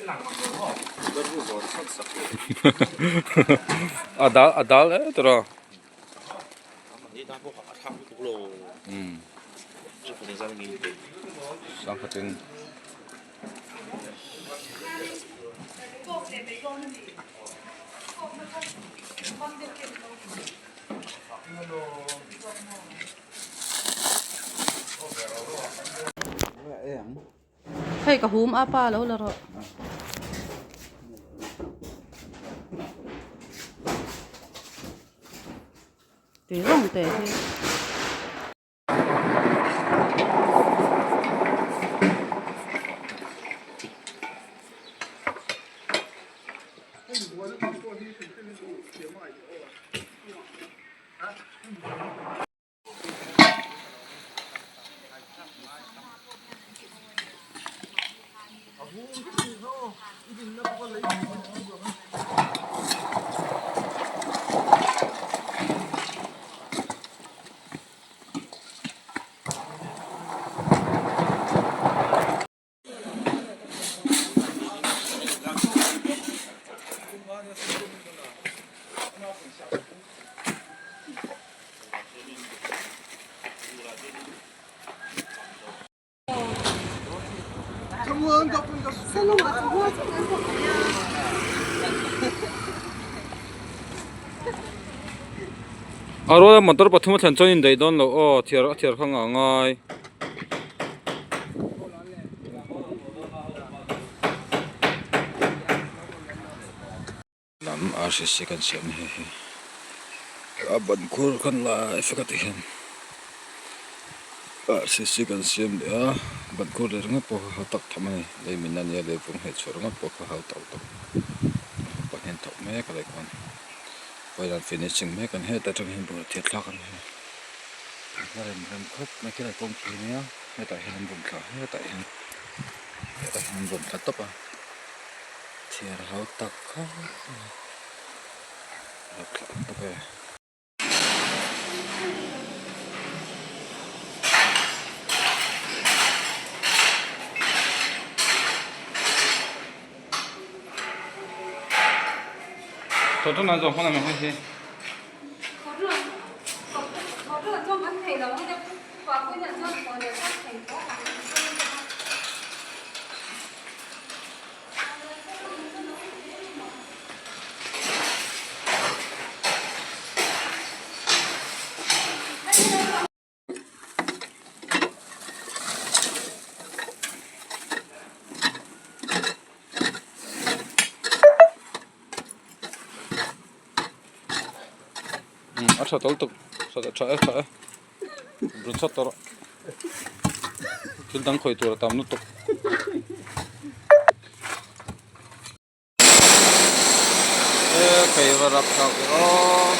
A dal a dal e tawrh a. Sangkhatin. Hei ka hum a pa lo la rawh. Tui rawng teh hi. A ruala motor pathum a thlen chuan indaih dawn loh aw thiar a thiar kha ngah ngai. Lam RCC kan siam ni hei hi a ban khur kan lai fek a ti hian RCC kan siam leh a ban khur leh ringawt pawh kha hau tak tham a ni lei min a nia lei vung heh chhuah ringawt pawh kha hau tak tak pahnih an thawk mek a lei khan vawiin finishing mek an hetah atang hian bawlhhlawh thir thlak a ni a rem rem khawp mai khilai kawngpui nia hetah hian an bawm thla hetah hian hetah hian an bawm thla tawp a. Chhiar hau tak khawp mai a thlak bawk e. A tha tawlh tuk tha e tha e rawn chhuat tawh rawh thil dang khawih tur a tam lutuk. E va rap thlak ve aw.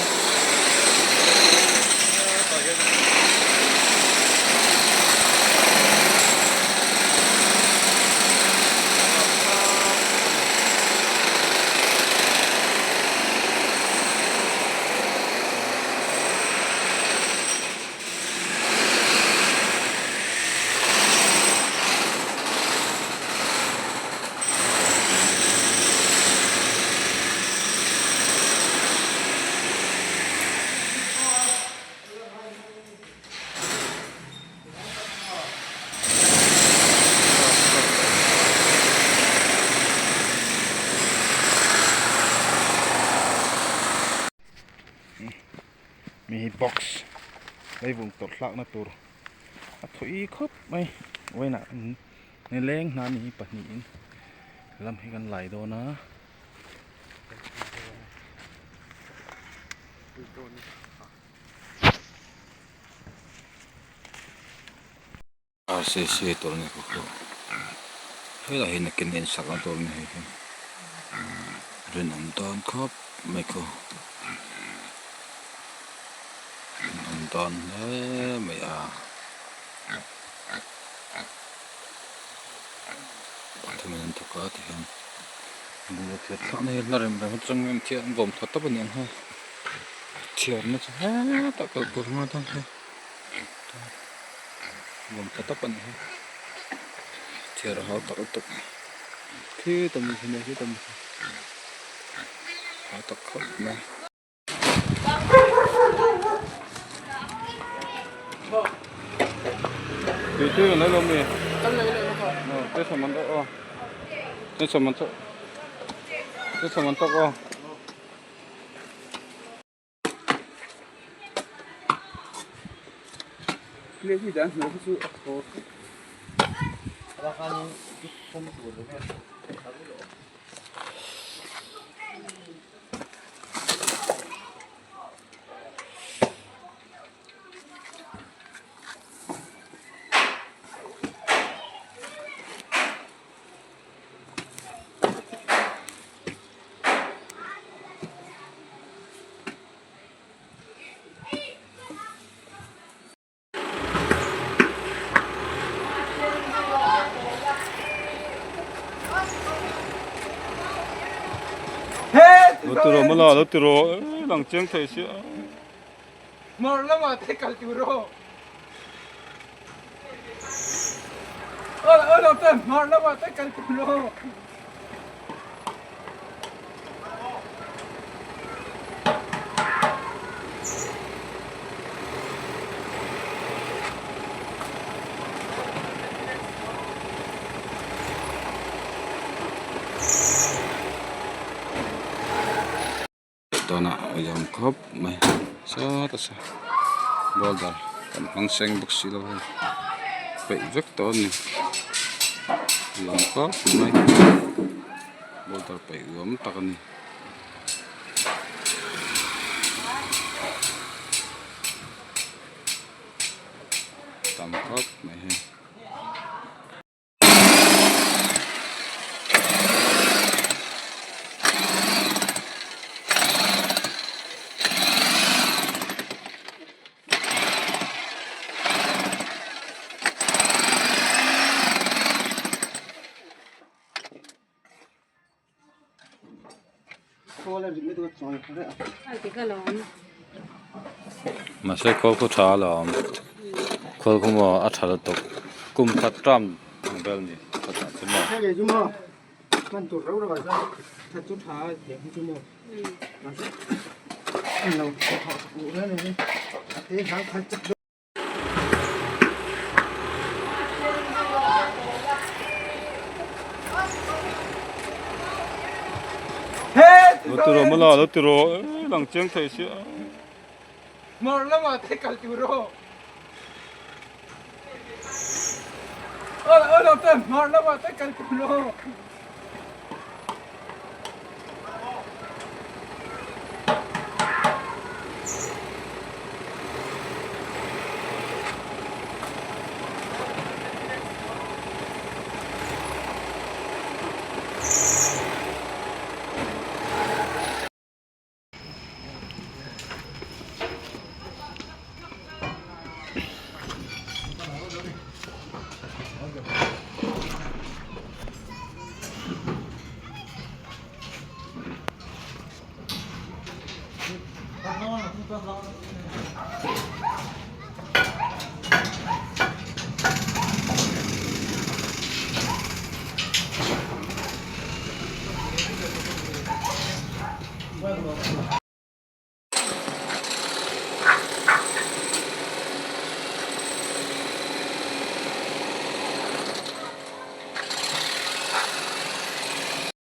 Mi hi box leivung tawrh hlakna tur a thawi khawp mai vawiinah nileng hna ni pahnihin lam hi kan lai dawn a. RCC tur a ni bawk a helai hi nakin en sak na tur a ni hei hi rinawm tan khawp mai khaw rinawm tan hle mai a pathian an thawk a tihian bungraw phiat thlak na hi hla rem rem atang hian thil an vawm tha tawp a ni ang hei chhiarna chu hetah kalh tur nga dawn hei. Nuam tha tak a ni a chhiar a hau tak lutuk. Khi tam khi nia khi tam a tak khawp mai. Tui tui kan lo mi. Te saman to aw. Te saman to. Te saman to aw. Lo ti rawh mawla lo ti rawh lang chiang thei sia. Mawr lamah te kal tur aw. Aw aw lo te mawr lamah te kal tur aw. Dawnah a awm khawp mai sawta saw boulder kan hmang seng bawk si lo hei peih vek tawh a ni lang khawp mai boulder peih awm tak a ni. Tam khawp mai hei. Mahse khawl khu tha alawm khawl khu maw a tha lutuk kum khat term ang vel ni khat ah chu maw. Lo ti rawh mawla lo ti rawh lang chiang thei sia. Mawr lamah te kal tur aw. Aw lo te mawr lamah te kal tur aw.